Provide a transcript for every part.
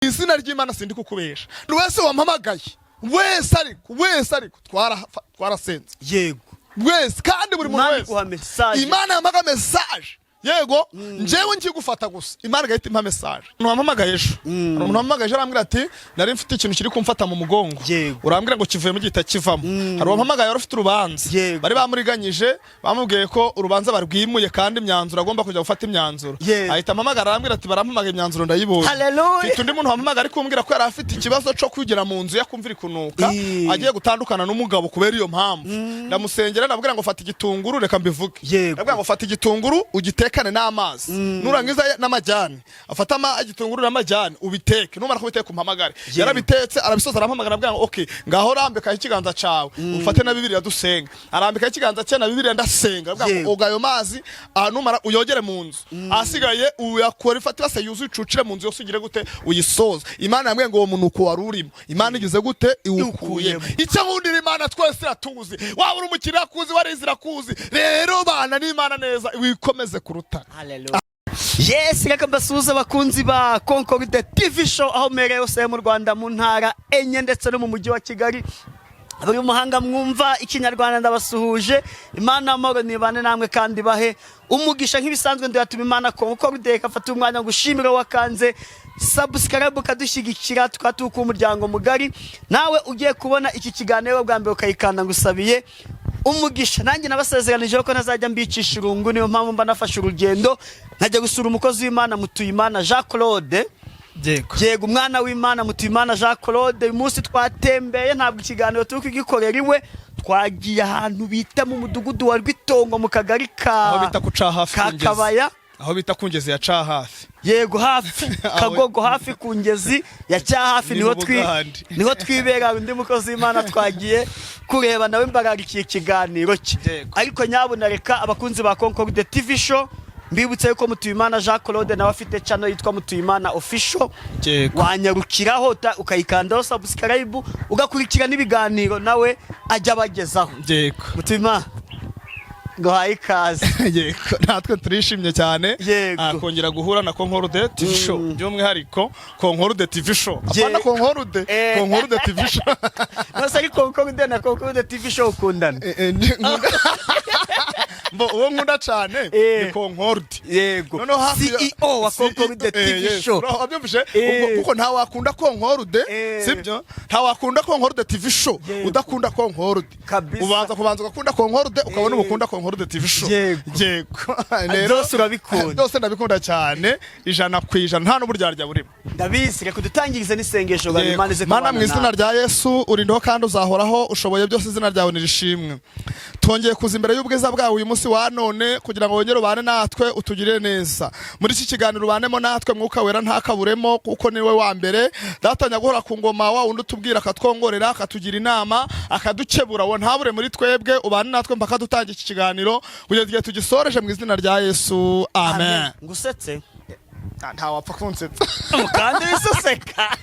Izina ry'Imana, sindi kukubesha. Wese wampamagaye wese, ariko wese, ariko twarasenze. Wese kandi buri muntu Imana wese iguha message. Imana yampaga message, yego. Njyewe nkigufata gusa, Imana igahita impa message. Umuntu wampamagaye ejo, hari umuntu wampamagaye ejo arambwira ati: "Nari mfite ikintu kiri kumfata mu mugongo." Urambwira ngo kivuyemo, gihita kivamo. Hari uwampamagaye wari ufite urubanza, bari bamuriganyije, bamubwiye ko urubanza barwimuye kandi imyanzuro agomba kujya gufata imyanzuro. Ahita ampamagara, arambwira ati: "Barampamagaye, imyanzuro ndayibonye." Hallelujah. Mfite undi muntu wampamagaye ari kumbwira ko yari afite ikibazo cyo kugera mu nzu yakumvira ikunuka, agiye gutandukana n'umugabo kubera iyo mpamvu. Ndamusengera, ndabwira ngo: "Fata igitunguru." Reka mbivuge. Ndabwira ngo: "Fata igitunguru ugitekane n'amazi, nurangiza n'amajyane." Afata igitunguru n'amajyane, ubiteke, numara kubiteka umpamagare. Yarabitetse, arabisoza, arampamagara, arambwira ngo: "Okay, ngaho rambikaho ikiganza cawe, ufate na Bibiliya dusenga." Arambikaho ikiganza cye na Bibiliya, ndasenga, arambwira ngo: "Oga ayo mazi aha, numara uyogere mu nzu, ahasigaye uyakora, ifate ibase yuzuye, ucucire mu nzu yose, ugire gute? Uyisoze." Imana yambwiye ngo uwo munuko wari urimo, Imana igize gute? Iwukuyemo. Iwukuyemo. Icyo nkundira Imana, twese iratuzi. Waba uri umukiriya irakuzi, warize irakuzi. Rero bana n'Imana neza, wikomeze ku rutare. Hallelujah. Yes, reka mbasuhuze abakunzi ba Concorde TV Show aho muherereye hose mu Rwanda, mu ntara enye ndetse no mu mujyi wa Kigali. Abari mu mahanga mwumva Ikinyarwanda, ndabasuhuje. Imana amahoro nibane namwe kandi bahe umugisha. Nk'ibisanzwe, ndayatuma Imana Concorde afata umwanya ngo ushimire wakanze subscribe ukadushyigikira, tukatuka umuryango mugari. Nawe ugiye kubona iki kiganiro bwa mbere ukayikanda, ngusabiye umugisha. Nanjye nabasezeranije ko ntazajya mbicisha irungu, niyo mpamvu mba nafashe urugendo nkajya gusura umukozi w'Imana Mutuyimana Jean Claude. Yego, umwana w'Imana Mutuyimana Jean Claude. Uyu munsi twatembeye, ntabwo ikiganiro turi kugikorera iwe. Twagiye ahantu bita mu mudugudu wa Rwitongo, mu kagari ka Aho bita ku Cahafi, ka ku Ngezi. Kabaya. Aho bita ku ngezi ya Cahafi. Yego, hafi Kagogo, hafi ku ngezi ya Cyahafi. Ni Niho mu twi Bugande. Niho twibera. Undi mukozi w'Imana twagiye kureba nawe, mbararikiye ikiganiro cye. Ariko nyabuna reka abakunzi ba Concorde TV Show mbibutse yuko Mutuyimana Jean Claude nawe afite channel yitwa Mutuyimana Official. Wanyarukiraho ukayikandaho subscribe, ugakurikira n'ibiganiro nawe ajya abagezaho. Mutuyimana, ngo haye ikaze. Yego, natwe turishimye cyane kongera guhura na Concorde TV Show, by'umwihariko Concorde TV Show, apana Concorde, Concorde TV Show. Nose ari Concorde na Concorde TV Show ukundana? Mbo uwo nkunda cyane ni Concorde. Noneho hafi CEO wa Concorde TV Show. Noneho wabyumvise? Eh. Ubwo kuko nta wakunda Concorde, sibyo? Nta wakunda Concorde TV Show udakunda Concorde. Kabisa. Ubanza kubanza ugakunda Concorde, ukabona ubukunda Concorde TV Show. Yego. Rero Byose urabikunda. Byose ndabikunda cyane, 100%, nta n'uburyarya burimo. Ndabizi. Reka dutangirize n'isengesho ngo Imana ize Mana, kubana mu izina nawe. rya Yesu, urindaho kandi uzahoraho, ushoboye byose, izina ryawe nirishimwe. Twongeye kuza imbere y'ubwiza bwawe uyu munsi wa none kugira ngo wongere ubane natwe, utugirire neza muri iki kiganiro, ubanemo natwe. Mwuka Wera ntakaburemo, kuko niwe wa mbere. Datanya guhora ku ngoma, wa wundi utubwira, akatwongorera, akatugira inama, akadukebura, wo ntabure muri twebwe. Ubane natwe mpaka dutangira iki kiganiro kugeza igihe tugisoreje, mu izina rya Yesu, amen. Ngusetse? Nta wapfa kunsetsa. Kandi wisoseka,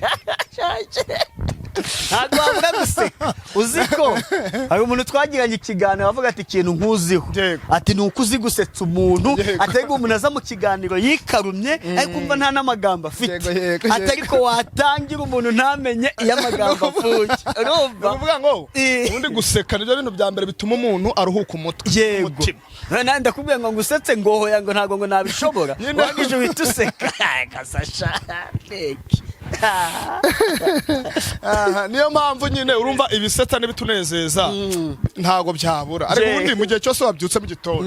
ntabwo wabura guseka. Uzi ko hari umuntu twagiranye ikiganiro avuga ati: "Ikintu nkuziho," ati, "ni uko uzi gusetsa umuntu." Ati: "Ariko umuntu aza mu kiganiro yikarumye, ariko umva nta n'amagambo afite." Yego, yego, Ati: "Ariko watangira umuntu ntamenye iyo amagambo apfuye." Urumva? Ni ukuvuga ngo ubundi guseka nibyo bintu bya mbere bituma umuntu aruhuka umutwe, umutima. None ndakubwiye ngo ngusetse, ngo hoya, ngo ntabwo ngo nabishobora. Nyine. Wangije uhita useka gasasha. Aha, niyo mpamvu nyine urumva ibisetsa n'ibitunezeza ntabwo byabura. Ariko ubundi mu gihe cyose wabyutse mu gitondo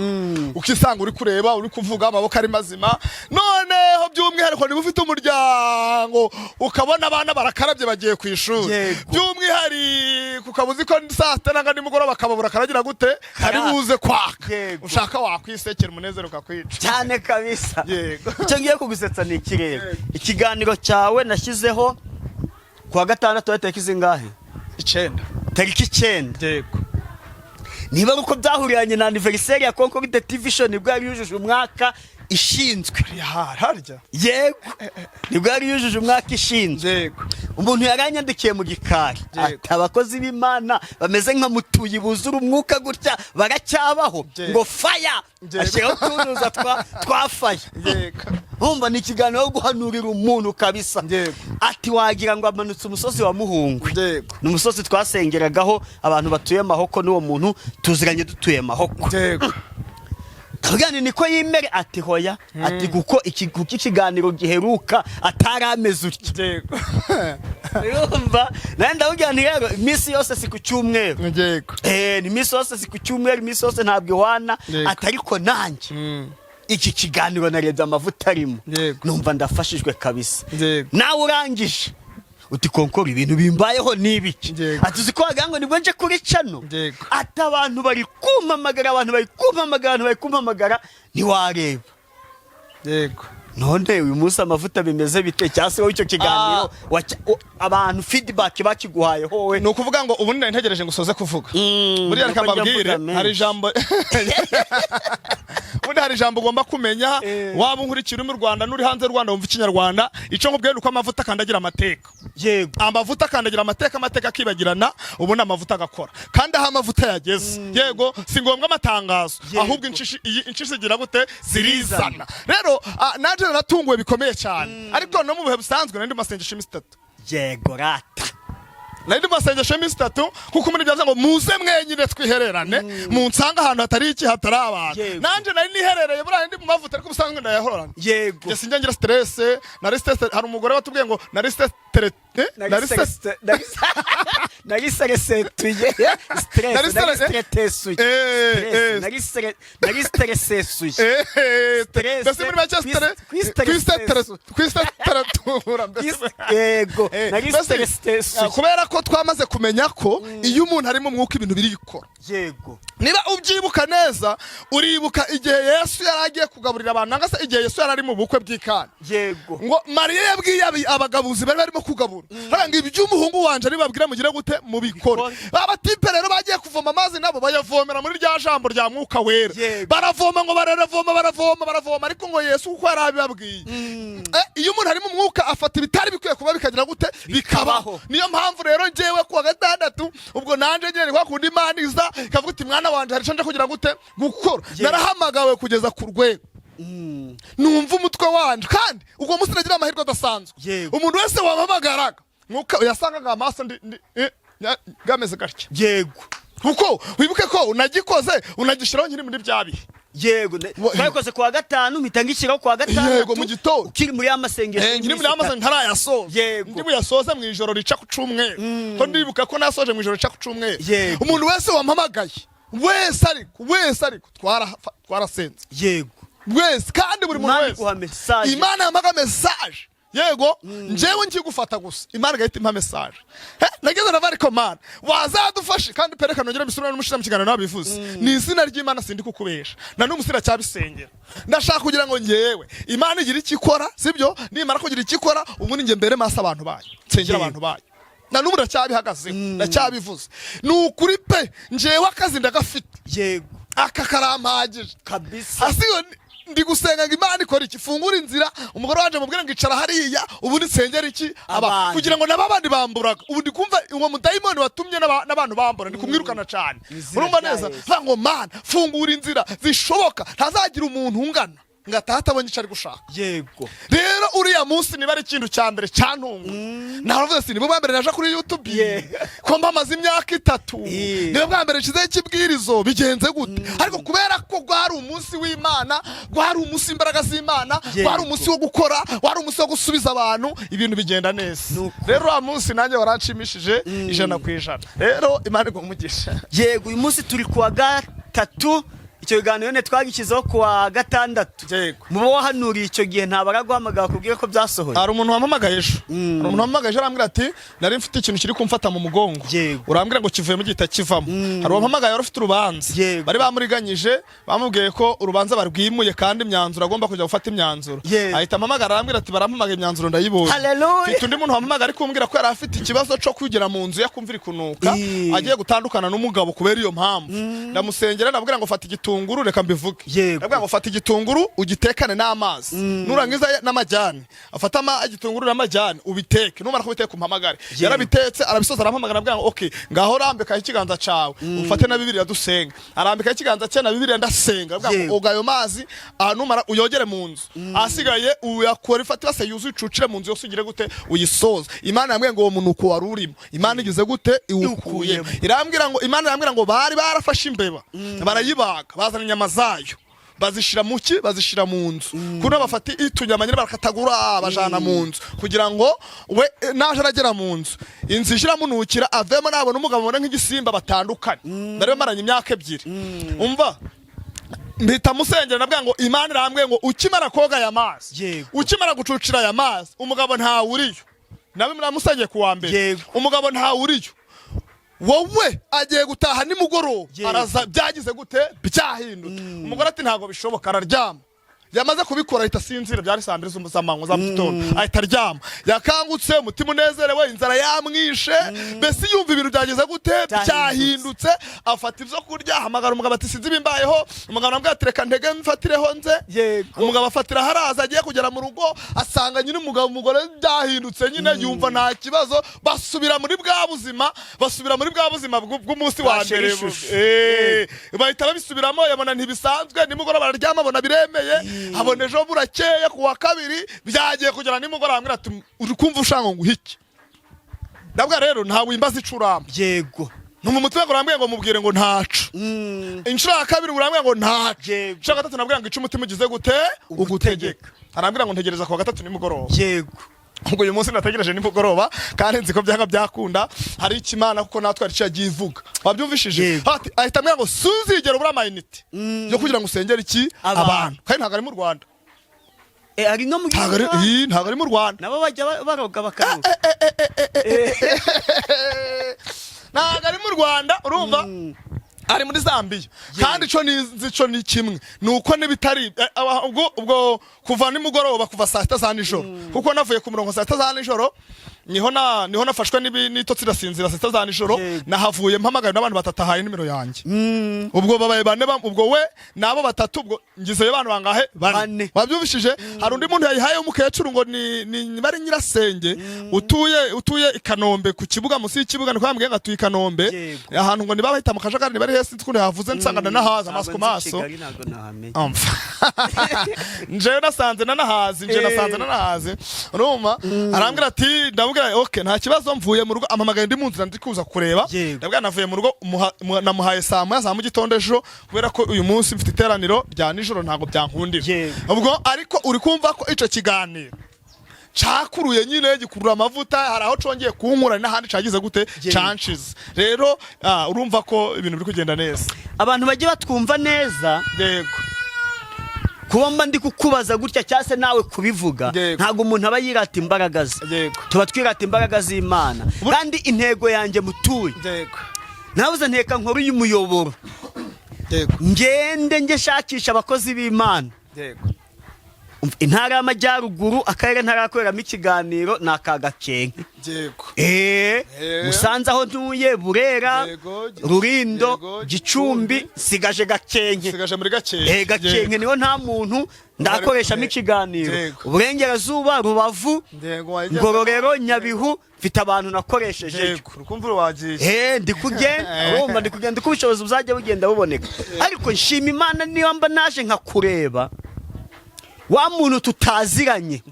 ukisanga uri kureba, uri kuvuga, amaboko ari mazima, noneho by'umwihariko niba ufite umuryango ukabona abana barakarabye bagiye ku ishuri, by'umwihariko ukaba uzi ko saa sita nanga nimugoroba akababura karagira gute, kari buze kwaka, ushaka wakwisekera, umunezero ukakwica. Cyane kabisa. Icyo ngiye kugusetsa ni ikirere. Ikiganiro cyawe nashyizeho kuwa gatandatu, tariki zingahe? 9. Tariki 9. Yego. Niba ari uko byahuriranye na anniversaire ya Concorde TV Show, nibwo yari yujuje umwaka. Ishinzwe. Harya? Yego, nibwo yari yujuje umwaka ishinzwe. Umuntu yaranyandikiye mu gikari ati: "Abakozi b'Imana bameze nka Mutuyi buzura umwuka gutya baracyabaho?" Ngo faya. Ashyiraho utunuza twa faya. Wumva ni ikiganiro wo guhanurira umuntu kabisa. Ati: "Wagira ngo amanutse umusozi wa Muhungwe." Ni umusozi twasengeragaho, abantu batuye Mahoko n'uwo muntu tuziranye, dutuye Mahoko. Ndavuga nti: "Niko yimere?" Ati: "Hoya." Ati: Kuko ikiganiro giheruka atari ameze utya." Urumva nawe, ndavuga nti: "Rero iminsi yose si ku cyumweru." Ni iminsi yose si ku cyumweru, iminsi yose ntabwo ihwana. Ati: "Ariko nanjye iki kiganiro narebye amavuta arimo, numva ndafashijwe kabisa." Nawe urangije uti: "Konkora ibintu bimbayeho ni ibiki?" Ati: "Uzi ko wagira ngo nibwo nje kuri channel?" Ati: "Abantu bari kumpamagara, abantu bari kumpamagara, abantu bari kumpamagara, ntiwareba." None uyu munsi amavuta bimeze bite? Cyangwa se wowe icyo kiganiro abantu feedback bakiguhaye howe? Ni ukuvuga ngo ubundi nari ntegereje ngo usoze kuvuga. Buriya reka Nuko njya mbabwire, mvuga hari menshi. ijambo, ubundi hari ijambo ugomba kumenya. Waba unkurikira uri mu Rwanda n'uri hanze y'u Rwanda wumva Ikinyarwanda, icyo nkubwiye ni uko amavuta akandagira amateka. Amavuta akandagira amateka, amateka akibagirana, ubundi amavuta agakora. Kandi aho amavuta yageze, yego, si ngombwa amatangazo. Ahubwo inshishi, iyi inshishi zigira gute? Zirizana. Rero nanjye naratunguwe bikomeye cyane, ariko no mu bihe busanzwe nari ndi mu masengesho y'iminsi 3. Yego rata. Nari ndi mu masengesho y'iminsi 3, kuko muri byavuze ngo muze mwenyine twihererane, munsange ahantu hatari iki, hatari abantu. Nanjye nari niherereye, buriya ndi mu mavuta, ariko ubusanzwe ndayahorana. Njye sinjya ngira stress, nari stress. Hari umugore watubwiye ngo nari stress, nari stress. Nari seresetuye stress. Nari Nari stretesuye. Stress, nari stresesuye. Stress, Mbese muri make kwistress. Kwiseteratura mbese. Yego, nari Mbese, stresesuye. Kubera ko twamaze kumenya ko iyo umuntu ari mu mwuka ibintu birikora. Niba ubyibuka neza, uribuka igihe Yesu yari agiye kugaburira abantu, nangwa se igihe Yesu yari ari mu bukwe bw'Ikana, ngo Mariya yabwiye abagabuzi bari barimo kugabura hariya ngo: "Iby'umuhungu wanje nibabwira mugire gute? Mubikore." Bikore. Ba batipe rero bagiye kuvoma amazi, nabo bayavomera muri rya jambo rya Mwuka Wera. Baravoma, ngo baravoma, baravoma, baravoma, ariko ngo Yesu kuko yari abibabwiye. Iyo umuntu ari mu mwuka afata ibitari bikwiye kuba bikagira gute? Bikabaho. Bikabaho. Niyo mpamvu rero njyewe kuwa gatandatu ubwo nanje nyine ni kwa kundi Imana iza ikavuga iti: "Mwana wanje, hari icyo nje kugira gute? Gukora." Narahamagawe kugeza ku rwego numva umutwe wanje, kandi ubwo munsi nagira amahirwe adasanzwe. Umuntu wese wampamagaraga, mwuka yasangaga amaso ndi gameze gatya. Kuko wibuke ko unagikoze, unagishyiraho nkiri muri bya bihe. Yego, twabikoze kuwa gatanu, mpita ngishyiraho kuwa gatandatu. Yego, mu gitondo. Ukiri muri ya masengesho Nkiri muri y'iminsi amaso 3. ntarayasoza. Ndi buyasoze mu ijoro rica ku cyumweru, ko ndibuka ko nasoje mu ijoro rica ku cyumweru. Umuntu wese wampamagaye wese, ariko wese, ariko twarasenze. Wese, kandi buri muntu Imana wese iguha message. Imana yampaga message. Yego, njyewe nkigufata gusa, Imana igahita impa message. Nageze na ariko Mana wazadufashe, kandi perekana nongere mbisubire n'umushira mu kiganiro nabivuze, ni izina ry'Imana, sindi kukubesha, na n'ubu siracyabisengera. Ndashaka kugira ngo njyewe Imana igire icyo ikora, sibyo? Nimara kugira icyo ikora, ubundi njye mbere maso abantu bayo, nsengera abantu bayo. Na n'ubu ndacyabihagazeho, ndacyabivuze, ni ukuri pe, njyewe akazi ndagafite. Aka karampagije. Kabisa. Hasi iyo ndi gusenga ngo Imana ikora iki? Fungura inzira. Umugore wanje mubwira ngo icara hariya, ubundi nsengera iki? Aba Abantu. Kugira ngo nabo abandi bamburaga, ubu ndi kumva uwo mudayimoni watumye n'abantu bambura, ndi kumwirukana cyane. Izina Urumva rya neza? Yesu. Vuga ngo: "Mana, fungura inzira zishoboka, ntazagira umuntu ungana ngo atahe atabonye icyo ari gushaka." Rero uriya munsi niba ari ikintu cya mbere cyantunguye, navuze si nibwo bwa mbere naje kuri YouTube, ko mbamaze imyaka 3, niba bwa mbere nshyizeho ikibwirizo, bigenze gute? Ariko kubera ko rwari umunsi w'Imana, rwari umunsi w'imbaraga z'Imana, wari umunsi wo gukora, wari umunsi wo gusubiza abantu, ibintu bigenda neza. Nuko. Rero uriya munsi nanjye waranshimishije 100%. Rero Imana iguhe umugisha. Yego, uyu munsi turi kuwa gatatu, icyo kiganiro nyine twagishyizeho kuwa gatandatu. Muba wahanuriye icyo gihe, ntabaraguhamagara bakubwire ko byasohoye? Hari umuntu wampamagaye ejo, hari umuntu wampamagaye ejo arambwira ati: "Nari mfite ikintu kiri kumfata mu mugongo." Urambwira ngo kivuyemo, gihita kivamo. Hari uwampamagaye wari ufite urubanza, bari bamuriganyije, bamubwiye ko urubanza barwimuye kandi imyanzuro agomba kujya gufata imyanzuro. Ahita ampamagara arambwira ati: "Barampamagaye, imyanzuro ndayibonye." Hallelujah. Mfite undi muntu wampamagaye ari kumbwira ko yari afite ikibazo cyo kugera mu nzu ye akumva iri kunuka, agiye gutandukana n'umugabo kubera iyo mpamvu. Ndamusengera, ndabwira ngo fata igitunguru. igitunguru, reka mbivuge. Ndabwira ngo fata igitunguru ugitekane n'amazi, nurangiza n'amajyane, afata igitunguru n'amajyane ubiteke, numara kubiteka umpamagare. Yarabitetse, arabisoza, arampamagara, arambwira ngo okay, ngaho rambikaho ikiganza cawe, ufate na Bibiliya dusenga. Arambikaho ikiganza cye na Bibiliya, ndasenga. Arambwira ngo oga ayo mazi, numara uyogere mu nzu, ahasigaye uyakora, ifate base yuzuye, ucucire mu nzu yose, ugire gute, uyisoze. Imana yambwiye ngo uwo munuko wari urimo, Imana igize gute? Iwukuyemo. Iwukuyemo. Irambwira ngo, Imana irambwira ngo bari barafashe imbeba barayibaga, bazana inyama zayo bazishira mu ki, bazishira mu nzu. Kuno bafata itunyama nyine barakatagura, bajana mu nzu kugira ngo we naje aragera mu nzu, inzu ishiramunukira, avemo nabona umugabo abona nk'igisimba, batandukanye. Nari maranye imyaka 2. Umva, mpita musengera, nabwira ngo Imana irambwiye ngo ukimara koga aya mazi, ukimara gucucira aya mazi, umugabo ntawuriyo. Nawe muramusengeye kuwa mbere. Umugabo ntawuriyo, wowe agiye gutaha nimugoroba. Araza byagize gute? Byahindutse. Umugore ati ntabwo bishoboka, araryama. Yamaze kubikora ahita asinzira. Byari saa 2 z'amanywa za mu gitondo, ahita aryama. Yakangutse umutima unezerewe, inzara yamwishe, mbese yumva ibintu byageze gute? Byahindutse. Byahindutse. Afata ibyo kurya, ahamagara umugabo ati sinzi ibimbayeho. Umugabo aramubwira ati reka ntege mfatireho nze. Umugabo afatira haraza, agiye kugera mu rugo asanga nyine umugabo, umugore byahindutse nyine, yumva nta kibazo. Basubira muri bwa buzima, basubira muri bwa buzima bw'umunsi wa Bwa mbere. sheri. Bahita babisubiramo, yabona ntibisanzwe. Nimugoroba araryama, abona biremeye, abona ejo burakeye ku wa kabiri byagiye kugera nimugoroba, arambwira ati uri kumva ushaka ngo nguhe iki? Ndabwa rero ntawe wimbaza icuramba. Numva umutima ngo urambwiye ngo mubwire ngo ntacu. Inshuro ya kabiri urambwira ngo ntacu. Inshuro ya gatatu nabwira ngo ico umutima ugize gute? Ugutegeka. Arambwira ngo ntegereza ku wa gatatu nimugoroba. Ubwo uyu munsi nategereje nimugoroba, kandi nzi ko byanga byakunda hari ikimana, kuko natwe hari icyo yagiye ivuga, wabyumvishije. Ati, ahita ambwira ngo suzigera ubura amayinite yo kugira ngo usengere iki? Abantu. Abantu. Kandi ntabwo ari mu Rwanda. Ari no mu Ntabwo ari gihugu. Ii, ntabwo ari mu Rwanda. Nabo bajya baroga bakaroga. Ntabwo ari mu Rwanda, urumva, ari muri Zambia. Kandi ico nizi cyo ni kimwe, ni uko n'ibitari ubwo kuva nimugoroba, kuva saa 6 za nijoro, kuko navuye ku murongo saa 6 za nijoro, niho nafashwe n'itotsi irasinzira saa 6 za nijoro. Nahavuye mpamagaye n'abantu batatu ahaye nimero yanjye. Ubwo babaye bane, ubwo we nabo batatu, ubwo ngizeyo abantu bangahe? Bane. Bane. Wabyumvishije. Hari undi muntu yayihaye w'umukecuru ngo ni bari nyirasenge utuye i Kanombe ku kibuga, munsi y'ikibuga, niko yambwiye ngo atuye i Kanombe. Ahantu ngo niba bahita mu kajagari, niba ari hesi ukuntu yavuze, nsanga ndanahaza amaso ku Ntabwo nzi maso. Kigali, ntabwo nahamenya. Umva, njewe nasanze nanahazi, nje nasanze nanahazi, urumva. Arambwira ati, ndamubwira okay, nta kibazo, mvuye mu rugo, ampamagaye ndi mu nzira ndi kuza kureba. Ndabwira navuye mu rugo, namuhaye saa 1 za mu gitondo ejo, kubera ko uyu munsi mfite iteraniro rya nijoro, ntabwo byankundira. Ubwo ariko uri kumva ko ico kiganiro cakuruye nyine, gikurura amavuta, hari aho congeye kunkura n'ahandi cagize gute? Canshize. Rero urumva ko ibintu biri kugenda neza. Abantu bajye batwumva neza. Kuba mba ndi kukubaza gutya cyangwa se nawe kubivuga, ntabwo umuntu aba yirata imbaraga ze. Tuba twirata imbaraga z'Imana. Kandi intego yanjye mutuye, nabuze nteka nkora uyu muyoboro, ngende njye shakisha abakozi b'Imana. Intara y'Amajyaruguru, akarere ntarakoreramo ikiganiro ni aka Gakenke. Musanze aho ntuye, Burera, Rulindo, Gicumbi, sigaje Gakenke. Sigaje muri Gakenke. Gakenke niho nta muntu ndakoreshamo ikiganiro. Uburengerazuba, Rubavu, Ngororero, Nyabihu, mfite abantu nakoreshejeyo. Urukumva wagiye. Ndi kugenda, urumva, ndi kugenda uko ubushobozi buzajya bugenda buboneka. Ariko nshima Imana niba mba naje nkakureba, wa muntu tutaziranye,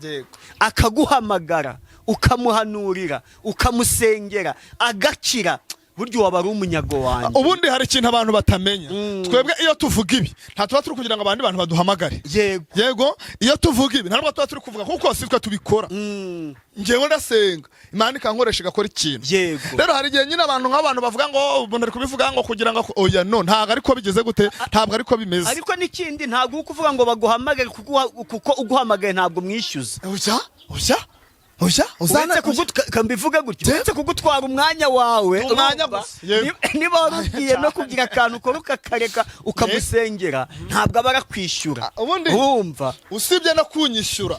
akaguhamagara, ukamuhanurira, ukamusengera agakira, burya waba ari umunyago wanjye. Ubundi hari ikintu abantu batamenya. Twebwe iyo tuvuga ibi, nta tuba turi kugira ngo abandi bantu baduhamagare. Yego, iyo tuvuga ibi ntabwo tuba turi kuvuga, kuko si twe tubikora. Njyewe ndasenga, Imana ikankoresha igakora ikintu. Rero hari igihe nyine abantu nk'abantu bavuga ngo umuntu ari kubivuga ngo kugira ngo, oya, no, ntabwo ariko bigeze gute, ntabwo ariko bimeze. Ariko n'ikindi, ntabwo uri kuvuga ngo baguhamagare, kuko uguhamagaye ntabwo mwishyuza. Oya, oya, oya, uzana Uretse mbivuge gutyo, uretse kugutwara umwanya wawe, Umwanya urumva? gusa, yego. Niba wari ugiye no kugira akantu ukora ukakareka ukamusengera, ntabwo aba arakwishyura. Ubundi Urumva? usibye no kunyishyura,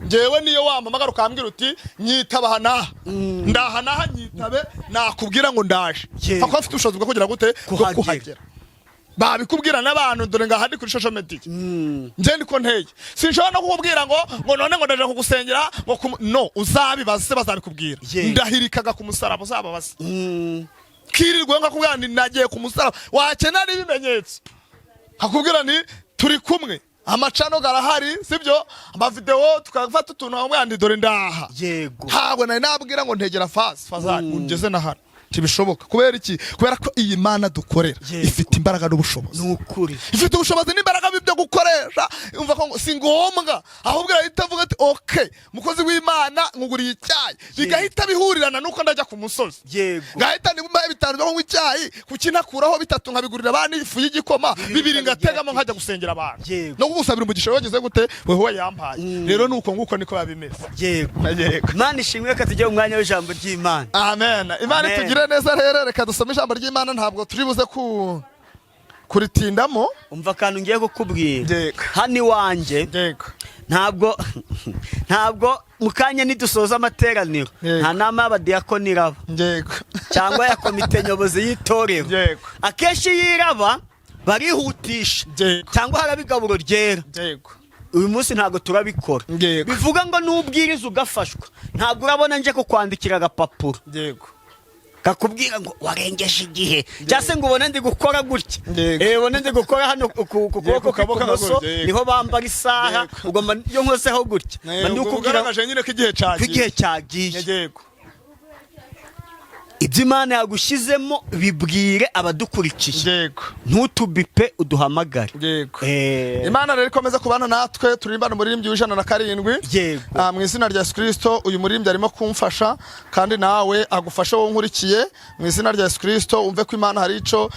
njyewe niyo wampamagara ukambwira uti nyitaba aha n'aha, ndaha n'aha nyitabe, nakubwira ngo ndaje. Kuko mfite ubushobozi bwo kugira gute? Bwo Kuhagera. kuhagera. Babikubwira n'abantu, dore ngaha ndi kuri social media. Nje ndiko nteye, sinshobora no kukubwira ngo none ngo ndaje kugusengera ngo no uzabibaze, bazabikubwira. Ndahirikaga ku musaraba, uzababaze. Kirirwe nkakubwira nti nagiye ku musaraba, wakenera n'ibimenyetso nkakubwira nti turi kumwe, amacano garahari, sibyo? Amavideo tukafata utuntu, nkakubwira nti dore ndaha. Ntabwo nari nabwira ngo ntegera fasi fazari ungeze na hano, ntibishoboka. Kubera iki? Kubera ko iyi Mana dukorera ifite imbaraga n'ubushobozi. Ni ukuri. Ifite ubushobozi n'imbaraga byo gukoresha. Umva ko ngo si ngombwa, ahubwo irahita avuga ati: "Ok, mukozi w'Imana, nkuguriye icyayi," bigahita bihurirana nuko ndajya ku musozi. Ngahita nimba 5 byo kunywa icyayi, kuki ntakuraho 3 nkabigurira abandi ifu y'igikoma, 2 ngategamo nkajya gusengera abantu no kugusabira umugisha wagize gute wewe yampaye? Rero nuko nguko niko biba bimeze. Yego. Imana ishimwe. Reka tujye mu mwanya w'ijambo ry'Imana. Amen. Imana Amen. itugire neza. Rero reka dusome ijambo ry'Imana, ntabwo turi buze ku kuritindamo. Umva akantu ngiye kukubwira. Yego. Hano iwanjye, ntabwo mu kanya nidusoza amateraniro, nta nama y'abadiyakoni iraba cyangwa ya komite nyobozi y'itorero. Akenshi iyo iraba barihutisha cyangwa haraba igaburo ryera. Uyu munsi ntabwo turabikora. Bivuga ngo n'ubwiriza ugafashwa, ntabwo urabona nje kukwandikira agapapuro kakubwira ngo warengeje igihe, cyangwa se ngo ubone ndi gukora gutya. Ubone ndi gukora hano ku kuboko ku kaboko kw'ibumoso. gutya, yego. Niho bambara isaha. Ubwo iyo nkozeho gutya mba ndi Ubwo kukubwira ugaragaje nyine ko igihe ko cyagiye. igihe cyagiye. Ibyo Imana yagushyizemo bibwire abadukurikiye. Ntutubipe, uduhamagare. Imana rero ikomeze kubana natwe. Turirimbane umuririmbyi wa 107. Mu izina rya Yesu Kirisito. Uyu muririmbyi arimo kumfasha, kandi nawe agufashe wowe nkurikiye, mu izina rya Yesu Kirisito. Umve ko Imana hari ico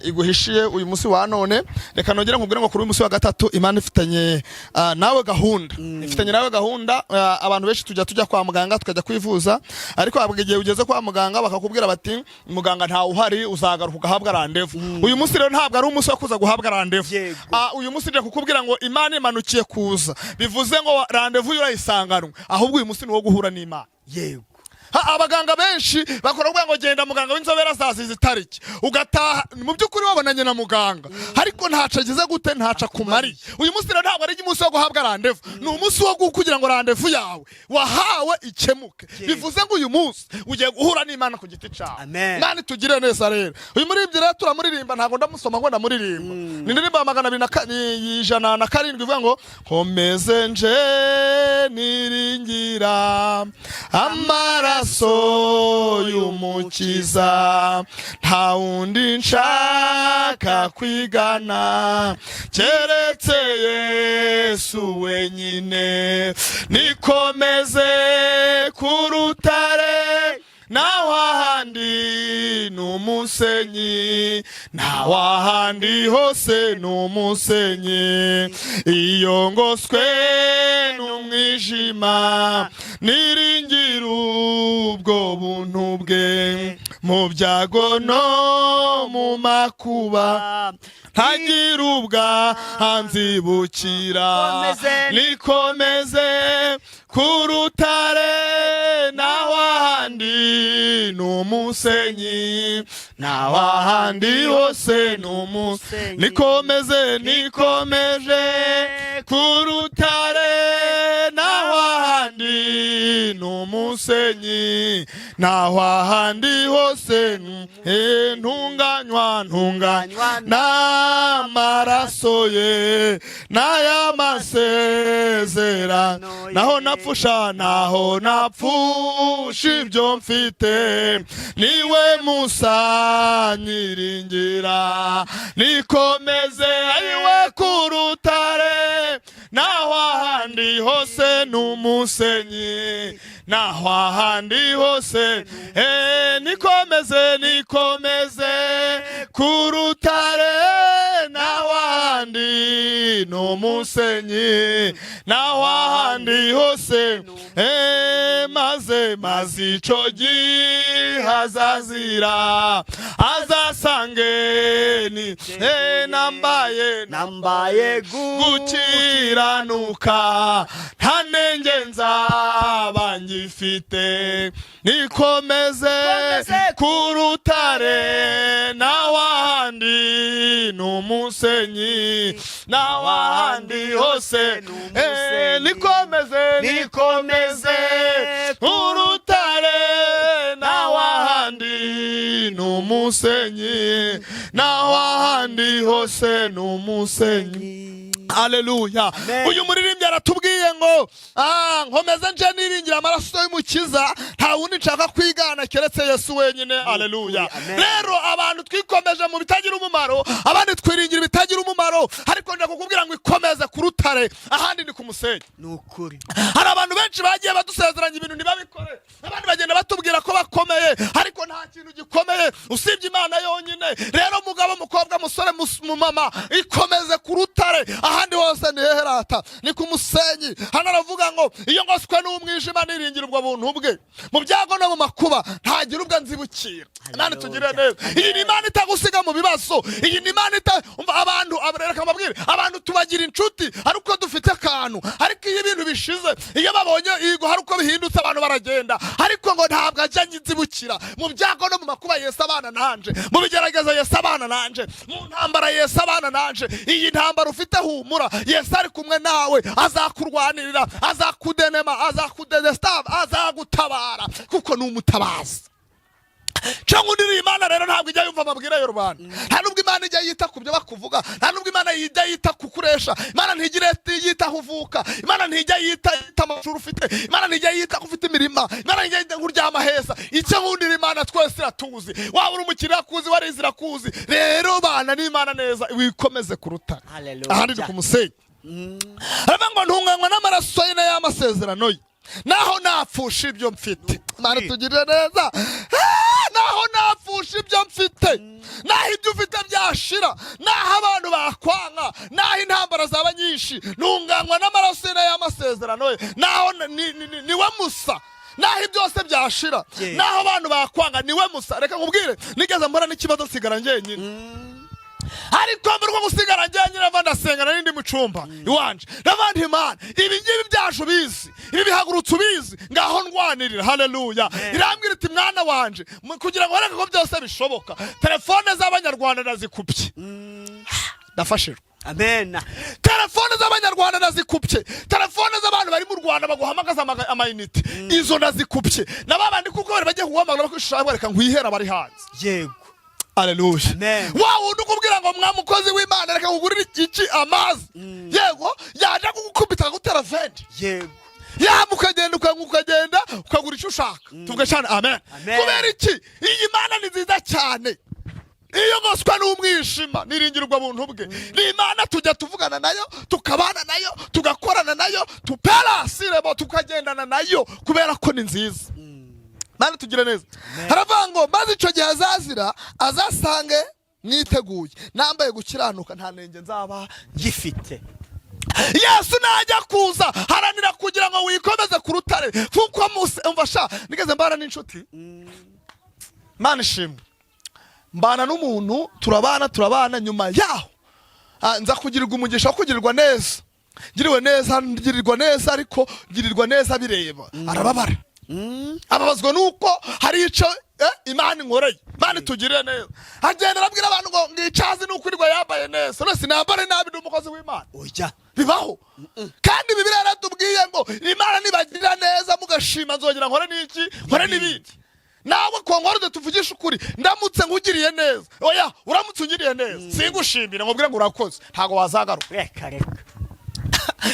iguhishiye uyu munsi wa none. Reka nongere nkubwire ngo kuri uyu munsi wa gatatu Imana ifitanye nawe gahunda, ifitanye nawe gahunda. Abantu benshi tujya kwa muganga, tukajya kwivuza, ariko habwa igihe ugeze kwa muganga bakakubwira bati: "Muganga ntawe uhari, uzagaruka ugahabwa randevu." Uyu munsi rero ntabwo ari umunsi wo kuza guhabwa randevu. Uyu munsi nje kukubwira ngo Imana imanukiye kuza, bivuze ngo randevu yo urayisanganwe, ahubwo uyu munsi ni uwo guhura n'Imana. Abaganga benshi bakora kuvuga ngo genda, muganga w'inzobere azaziza itariki, ugataha mu by'ukuri wabonanye na muganga ariko ntaco agize gute, ntaco akumariye. Uyu munsi rero ntabwo ari umunsi wo guhabwa randevu, ni umunsi wo kugira ngo randevu yawe wahawe ikemuke. Bivuze ngo uyu munsi ugiye guhura n'Imana ku giti cyawe. Amen. Imana itugire neza. Rero uyu muririmbyi rero turamuririmba, ntabwo ndamusoma ngo ndamuririmba. Ni indirimbo ya magana abiri na ka- ni 107, ivuga ngo: "Nkomeze nje niringira amaraso y'Umukiza, nta wundi nshaka kwigana keretse Yesu wenyine. Nikomeze ku rutare, naho ahandi ni umusenyi, naho ahandi hose ni umusenyi. Iyo ngoswe n'umwijima, niringira ubwo buntu bwe. Mu byago no mu makuba, ntagira ubwa anzibukira." Nikomeze. Nikomeze ku rutare, naho ahandi ni umusenyi, naho ahandi hose ni umusenyi. Nikomeze, nikomeje ku rutare, naho ahandi ni umusenyi, naho ahandi hose ntunganywa, ntunganywa n'amaraso ye n'ay'amasezerano. Naho napfusha, naho napfusha ibyo mfite, niwe Musa nyiringira. Nikomeze ayiwe ku rutare, naho ahandi hose ni umusenyi, naho ahandi hose nikomeze, nikomeze ku rutare, naho ahandi ni umusenyi, naho ahandi hose. Maze ico gihe azazira azasange ni nambaye Nambaye gukiranuka, nta nenge nzaba ngifite, nikomeze Komeze. ku rutare, n'awahandi ni umusenyi, n'awahandi hose Ni umusenyi. Nikomeze, nikomeze ku rutare, n'awahandi ni umusenyi, n'awahandi hose ni umusenyi. Haleluya. Amen. Uyu muririmbyi aratubwiye ngo nkomeze nje niringira amaraso y'Umukiza, nta wundi nshaka kwigana keretse Yesu wenyine. Haleluya. Amen. Rero abantu twikomeje mu bitagira umumaro, abandi twiringira ibitagira umumaro, ariko nje kukubwira ngo ikomeze ku rutare, ahandi ni ku musenyi. Ni ukuri. Hari abantu benshi bagiye badusezeranya ibintu ntibabikore, abandi bagenda batubwira ko bakomeye, ariko nta kintu gikomeye usibye Imana yonyine. Rero mugabo, mukobwa, musore, mumama, ikomeze ku rutare, ahandi hose ni heherata, ni ku musenyi. Hano aravuga ngo iyo ngoswe n'umwijima niringira ubwo buntu bwe, mu byago no mu makuba ntagira ubwo nzibukira. Imana itugirire neza. Iyi ni Imana itagusiga mu bibazo. Iyi ni Imana ita umva abantu reka mbabwire, abantu tubagira inshuti ari uko dufite akantu, ariko iyo ibintu bishize, iyo babonye yego hari uko bihindutse, abantu baragenda. Ariko ngo ntabwo ajya nzibukira mu byago no mu makuba. Yesu abana nanje mu bigeragezo, Yesu abana nanje mu ntambara, Yesu abana nanje. Iyi ntambara ufite, humura, Yesu ari kumwe nawe, azakurwanirira, azakudenema, azakudedesta, azagutabara kuko ni umutabazi. Cyangwa undi Imana rero ntabwo ijya yumva amabwire ya rubanda, nta nubwo Imana ijya yita ku byo bakuvuga, nta nubwo Imana ijya yita kukuresha. Imana ntigira yita aho uvuka, Imana ntijya yita amashuri ufite, Imana ntijya yita ko ufite imirima, Imana ntijya yita ko uryama heza. Icyo nkundira Imana, twese iratuzi, waba uri umukiriya irakuzi, warize irakuzi. Rero bana n'Imana neza, wikomeze ku rutare. Hallelujah. Ahandi ni ku musenyi. Aravuga ngo ntunganywa n'amaraso ye n'ay'amasezerano ye, naho napfusha ibyo mfite. Imana itugirire neza. Naho napfusha ibyo mfite, naho ibyo ufite byashira, naho abantu bakwanga, naho intambara zaba nyinshi, ntunganywa n'amaraso ye n'ay'amasezerano ye, naho niwe musa. Naho byose byashira, naho abantu bakwanga, niwe musa. Reka nkubwire, nigeze mbona n'ikibazo nsigara njyenyine, ariko mbere uko gusigara njyenyine mva ndasenga, nari ndi mu cyumba iwanje, ndabandi: "Imana, ibi ngibi byaje ubizi, ibi bihagurutse ubizi, ngaho ndwanirira." Haleluya. Irambwira iti: "Mwana wanje, kugira ngo wereke ko byose bishoboka, telefone z'Abanyarwanda ndazikupye." Ndafashijwe. Amen. Telefone z'Abanyarwanda ndazikupye, telefone z'abantu bari mu Rwanda baguhamagaza amayinite, izo ndazikupye, na babandi kuko bari bagiye kuguhamagara bakwishura, bareka nkwihera bari hanze. Aleluya. Amen. Wa wundi ukubwira ngo: "Mwa mukozi w'Imana, reka nkugurire iki, amazi," yego, yaje kugukubita akagutera 20. Yaba ukagenda ukanywa, ukagenda ukagura icyo ushaka. Tuvuge cyane amen. Amen. Kubera iki? Iyi Mana ni nziza cyane. Iyo ngoswa n'umwijima niringira ubwo buntu bwe. Ni Imana tujya tuvugana nayo, tukabana nayo, tugakorana nayo, tuperasiremo, tukagendana nayo, kubera ko ni nziza. Mana tugire neza. Haravuga ngo maze icyo gihe azazira azasange mwiteguye, nambaye gukiranuka, nta nenge nzaba gifite. Yesu najya kuza, haranira kugira ngo wikomeze ku rutare kuko Muse. Umva sha, nigeze mbana n'inshuti, Mana ishimwe, mbana n'umuntu, turabana, turabana. Nyuma yaho nza kugirirwa umugisha wo kugirirwa neza. Ngiriwe neza, ngirirwa neza, ariko ngirirwa neza bireba, arababara, ababazwa nuko hari icyo Imana inkoreye. Imana itugirire neza. Agenda arabwira abantu ngo ngicazi ni ukwirirwa yambaye neza. None sinambare nabi, ndi umukozi w'Imana? Oya. Bibaho. Kandi Bibiliya yaratubwiye ngo Imana nibagirira neza mugashima, nzongera nkore n'iki? Nkore n'ibindi. Nawe Concorde, tuvugishe ukuri, ndamutse nkugiriye neza, oya, uramutse ungiriye neza singushimire nkubwire ngo urakoze, ntabwo wazagaruka. Reka reka.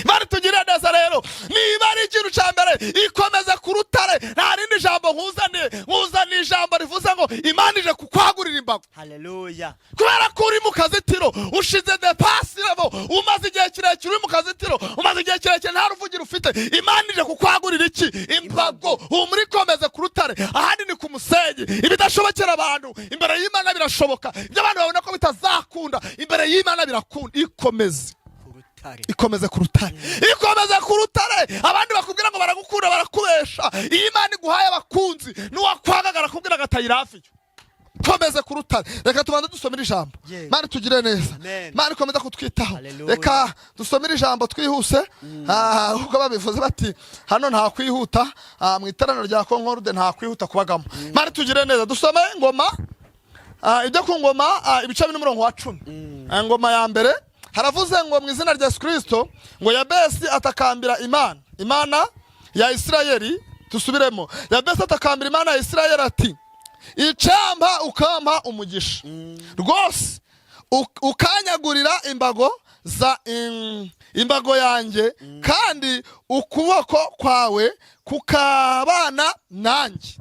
Imana itugirire neza. Rero niba ari ikintu cya mbere, ikomeza ku rutare. Nta rindi jambo nkuzaniye, nkuzaniye ijambo rivuze ngo Imana ije kukwagurira imbago. Haleluya. Kubera ko uri mu kazitiro, ushize de pasiremo, umaze igihe kirekire uri mu kazitiro, umaze igihe kirekire nta ruvugiro ufite, Imana ije kukwagurira iki? Imbago. Humura, ikomeze ku rutare, ahandi ni ku musenyi. Ibidashobokera abantu, imbere y'Imana birashoboka. Ibyo abantu babona ko bitazakunda, imbere y'Imana birakunda. Ikomeze ku rutare. Rutare. Ikomeze ku rutare, ikomeze ku rutare. Abandi bakubwira ngo baragukunda, barakubesha. Iyo Imana iguhaye abakunzi, n'uwakwangaga arakubwira ngo atayirafiyo. Komeze ku rutare. Reka tubanze dusomere ijambo. Mana, tugire neza. Amen. Mana, ikomeza kutwitaho. Hallelujah. Reka dusomere ijambo twihuse. Kuko babivuze bati hano nta kwihuta. Mu iteraniro rya Concorde nta kwihuta kubagamo. Mana, tugire neza. Dusome Ngoma. Ibyo ku Ngoma, ibice 4 n'umurongo wa 10. Ngoma ya mbere, haravuze ngo mu izina rya Yesu Kristo, ngo Yabesi atakambira Imana, Imana ya Isirayeli. Dusubiremo. Yabesi atakambira Imana ya Isirayeli ati: "Icampa ukampa umugisha rwose, ukanyagurira imbago za imbago yanjye, kandi ukuboko kwawe kukabana nanjye,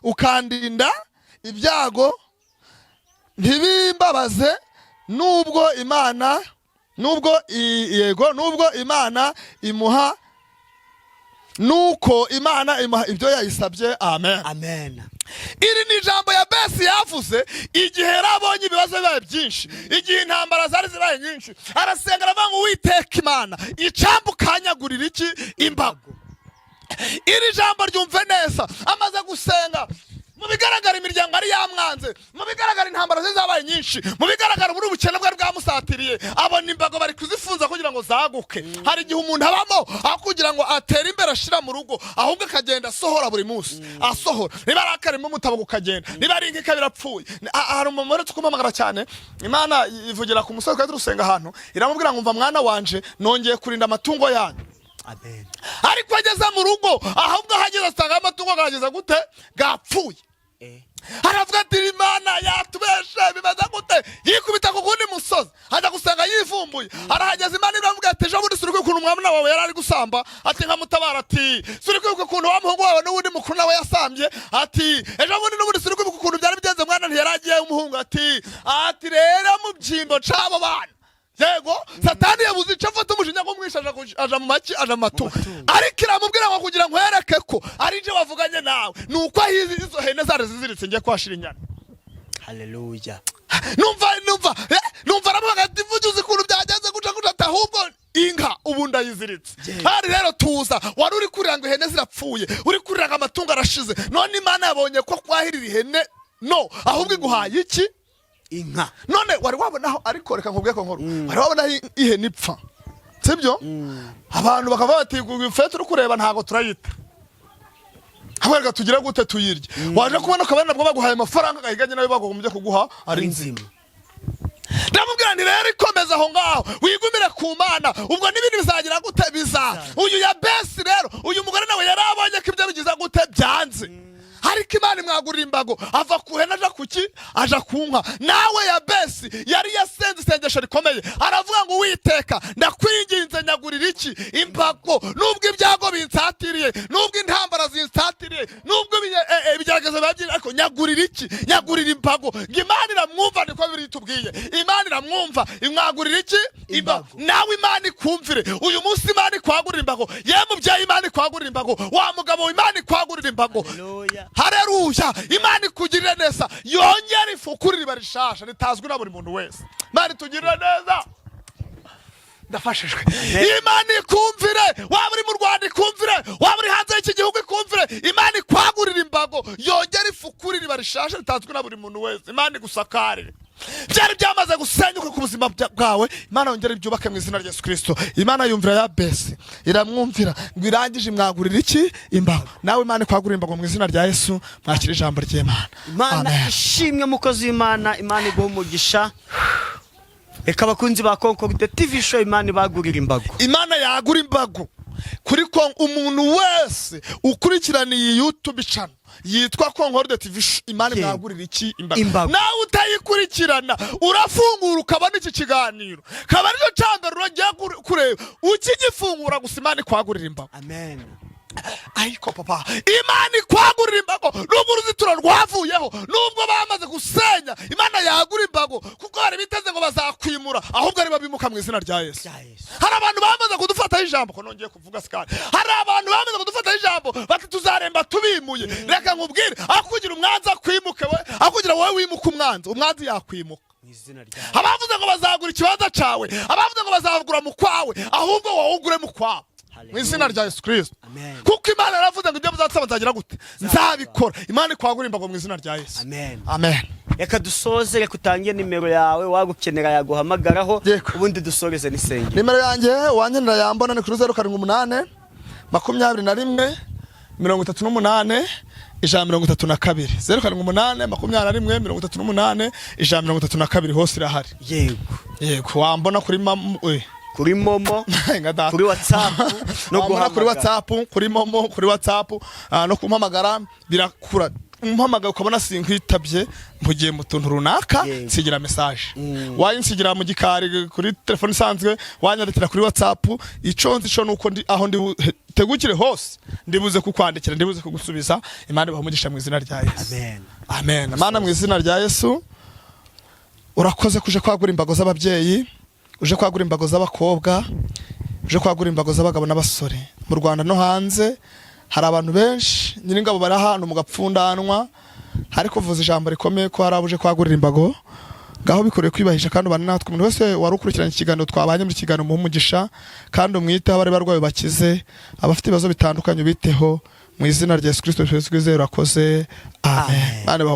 ukandinda ibyago ntibimbabaze, nubwo Imana nubwo yego, nubwo Imana imuha, nuko Imana imuha ibyo yayisabye." Amen. Amen. Iri ni ijambo Yabesi yavuze igihe yari abonye ibibazo bibaye byinshi, igihe intambara zari zibaye nyinshi. Arasenga, aravuga ngo: "Uwiteka Imana, icampa ukanyagurira iki? Imbago." Iri jambo ryumve neza. Amaze gusenga, mu bigaragara imiryango ari yamwanze, mu bigaragara intambara ze zabaye nyinshi, mu bigaragara uburi ubukene bwari bwamusatiriye, abona imbago bari kuzifunza kugira ngo zaguke. Hari igihe umuntu abamo aho kugira ngo atere imbere ashira mu rugo, ahubwo akagenda asohora buri munsi, asohora. Niba ari akarimo umutabo ukagenda, niba ari inka ikaba irapfuye. Hari umuntu uretse kumpamagara cyane. Imana ivugira ku musozi twari turusenga ahantu, iramubwira ngo: "Mva mwana wanje, nongeye kurinda amatungo yanyu." Amen. Ariko ageze mu rugo, ahubwo ahageze asanga amatungo ageze gute? Gapfuye. Aravuga ati: "Imana yatubeshe, bimeze gute?" Yikubita ku wundi musozi, ajya gusenga yivumbuye. Arahageze, Imana iramubwira ati: "Ejo bundi suri ukuntu umwana wawe yari ari gusamba?" Ati: "Nkamutabara." Ati: "Suri kwibuka ukuntu wa muhungu wawe n'ubundi mukuru nawe yasambye?" Ati: "Ejo bundi n'ubundi suri kwibuka ukuntu byari bigenze, mwana ntiyari agiye umuhungu?" Ati: "Rero mu byimbo c'abo bana, yego, Satani yabuze icyo afata, umujinya ngo umwishe, aja mu maki, aja mu matungo." Ariko iramubwira ngo: "Kugira ngo nkwereke ko ari ibyo bavuganye nawe, ni uko aho izo hene zari ziziritse ngiye kuhashira inyana." Haleluya. Numva aravuga ati: "Vuga, uzi ukuntu byagenze guca guca?" Ati: "Ahubwo inka ubu ndayiziritse." Hari rero tuza, wari uri kurira ngo ihene zirapfuye, uri kurira ngo amatungo arashize, none Imana yabonye ko kwahirira ihene, no ahubwo iguhaye iki? Inka. None wari wabonaho, ariko reka nkubwiye ko nkuru, wari wabonaho ihene ipfa, sibyo? Abantu bakavuga bati: "Fe turi kureba, ntabwo turayita, ahubwo reka tugire gute? Tuyirye." Waje kubona ukabona nabwo baguhaye amafaranga agahiganye nawe bagombye kuguha ari nzima. Nzima. Ndamubwira nti: "Rero ikomeza aho ngaho, wigumire ku Mana, ubwo n'ibindi bizagira gute? Biza." Uyu Yabesi rero, uyu mugore nawe yari abonye ko ibyo bigize gute? Byanze. Ariko Imana imwagurira imbago, ava ku hene aja ku ki? Aja ku nka. Nawe Yabesi yari yasenze isengesho rikomeye, aravuga ngo: "Uwiteka, ndakwinginze, nyagurira iki? Imbago. Nubwo ibyago binsatiriye, nubwo intambara zinsatiriye, nubwo ibigeragezo biba byinshi, ariko nyagurira iki? Nyagurira imbago." Ngo Imana iramwumva, niko biri tubwiye. Imana iramwumva, imwagurira iki? Imbago. Nawe Imana ikumvire uyu munsi, Imana ikwagurira imbago. Ye mubyeyi, Imana ikwagurira imbago. Wa mugabo, Imana ikwagurira imbago. Haleluya. Hareruya. Imana ikugirire neza, yongere ifukure iriba rishasha ritazwi na buri muntu wese. Imana itugirire neza. Ndafashijwe. Imana ikumvire. Waba uri mu Rwanda, ikumvire. Waba uri hanze y'iki gihugu, ikumvire. Imana ikwagurira imbago, yongere ifukure iriba rishasha ritazwi na buri muntu wese. Imana igusakarire byari byamaze gusenyuka ku buzima bwawe. Imana yongere ibyubake mu izina rya Yesu Kirisito. Imana yumvira Yabesi, iramwumvira, ngo irangije imwagurira iki? Imbago. Nawe Imana ikwagurira imbago mu izina rya Yesu. Mwakira ijambo ry'Imana. Imana Amen. ishimwe. Mukozi w'Imana, Imana iguha umugisha. Reka abakunzi ba Concorde TV Show, Imana ibagurira imbago. Imana yagura imbago kuri ko umuntu wese ukurikirana iyi YouTube channel yitwa Concorde TV Show, Imana imwagurira iki? Imbago. Imbago. Nawe utayikurikirana, urafungura ukabona iki kiganiro, kaba aricyo cyambere uragiye kureba ukigifungura gusa. Imana ikwagurira imbago. Amen. Ariko papa, Imana ikwagurira imbago nubwo uruzitiro rwavuyeho, nubwo bamaze gusenya. Imana yagura imbago kuko hari biteze ngo bazakwimura, ahubwo ari babimuka mu izina rya Yesu. Rya Yesu. Hari abantu bamaze kudufataho ijambo, ko nongeye kuvuga sikari, hari abantu bamaze kudufataho ijambo bati: "Tuzaremba tubimuye." Reka nkubwire, aho kugira umwanzi akwimuke we, aho kugira Wowe wimuka umwanzi, umwanzi yakwimuka. Mu izina rya Abavuze ngo bazagura ikibanza cawe, abavuze ngo bazagura mu kwawe, ahubwo wowe ugure mu kwabo, mu izina rya Yesu Kirisito. Amen. Kuko Imana yaravuze ngo ibyo muzansaba nzagira gute? Nzabikora. Imana ikwagura imbago mu izina rya Yesu. Amen. Amen. Reka dusoze, reka utange nimero yawe, wagukenera yaguhamagaraho. Yego. Ubundi dusoreze n'isengero. Nimero yanjye, wankenera yambona, ni kuri 0782138132. 078238132, hose irahari. Yego. Yego, wambona kuri mamu Kuri MoMo, Nka data. kuri WhatsApp no Wambona kuri guhamagara. WhatsApp, kuri MoMo, kuri WhatsApp, no kumpamagara birakura. Umpamagara ukabona sinkwitabye, mpugiye mu tuntu runaka, nsigira message, wayinsigira mu gikari kuri telefone isanzwe, wanyandikira kuri WhatsApp. Ico nzi co nuko ndi aho ndi tegukire hose, ndibuze kukwandikira, ndibuze kugusubiza. Imana ibahe umugisha mu izina rya Yesu. Amen. Amen. Mana, mu izina rya Yesu, urakoze kuje kwagura imbago z'ababyeyi, uje kwagura imbago z'abakobwa, uje kwagura imbago z'abagabo n'abasore mu Rwanda no hanze. Hari abantu benshi, nyiringabo, bari ahantu mu gapfundanwa, ariko vuza ijambo rikomeye ko hari abo uje kwagurira imbago. Ngaho bikoreye kwibahisha kandi ubane natwe. Umuntu wese wari ukurikiranye ikiganiro twabanye muri kiganiro, umuhe umugisha kandi umwiteho. Abari barwayi bakize, abafite ibibazo bitandukanye ubiteho, mu izina rya Yesu Kristo twizeye. Urakoze, amen. Amen. Imana ibahe.